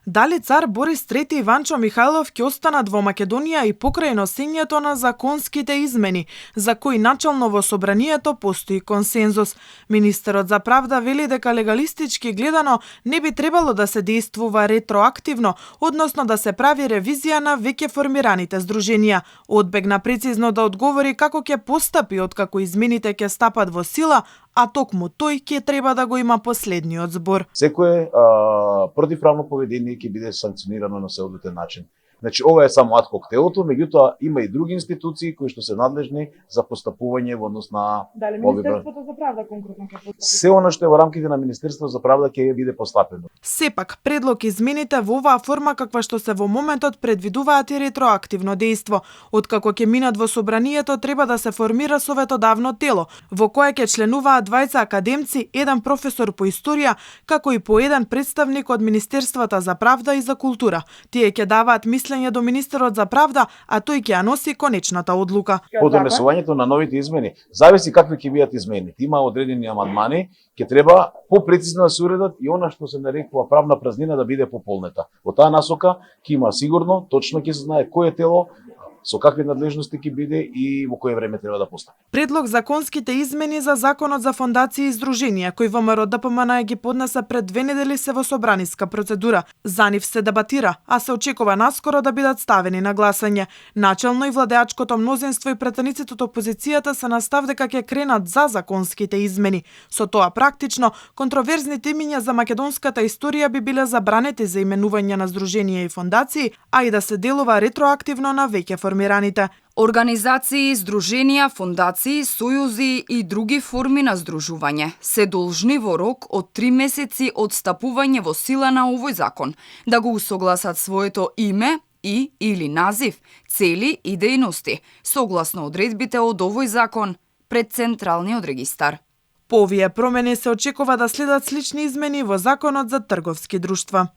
Дали цар Борис III и Иванчо Михајлов ќе останат во Македонија и покрај носењето на законските измени, за кои начално во собранието постои консензус. Министерот за правда вели дека легалистички гледано не би требало да се действува ретроактивно, односно да се прави ревизија на веќе формираните здруженија. Одбегна прецизно да одговори како ќе постапи откако измените ќе стапат во сила, а токму тој ќе треба да го има последниот збор. Секое противправно поведение ќе биде санкционирано на соодветен начин. Значи, ова е само адхок телото, меѓутоа има и други институции кои што се надлежни за постапување во однос на Дали Министерството за правда конкретно ќе постапи? Се она што е во рамките на Министерството за правда ќе биде постапено. Сепак, предлог измените во оваа форма каква што се во моментот предвидуваат и ретроактивно дејство. Откако ќе минат во собранието, треба да се формира советодавно тело, во кое ќе членуваат двајца академци, еден професор по историја, како и по еден представник од Министерствата за правда и за култура. Тие ќе даваат мислење до Министерот за правда, а тој ќе ја носи конечната одлука. По донесувањето на новите измени, зависи какви ќе бидат измените. Има одредени амандмани, ќе треба попрецизно да се уредат и она што се нарекува правна празнина да биде пополнета. Во таа насока ќе има сигурно, точно ќе се знае кој е тело, со какви надлежности ќе биде и во кое време треба да постапи. Предлог законските измени за Законот за фондации и здруженија, кој ВМРО ДПМН ги поднесе пред 2 недели, се во собраниска процедура. За нив се дебатира, а се очекува наскоро да бидат ставени на гласање. Начелно и владеачкото мнозинство и претениците од опозицијата се на став дека ќе кренат за законските измени. Со тоа практично, контроверзните имиња за македонската историја би биле забранети за именување на здруженија и фондации, а и да се делува ретроактивно на веќе формираните. Организации, здруженија, фондации, сојузи и други форми на здружување се должни во рок од 3 месеци од стапување во сила на овој закон да го усогласат своето име и или назив, цели и дејности, согласно одредбите од овој закон пред Централниот регистар. По овие промени се очекува да следат слични измени во Законот за трговски друштва.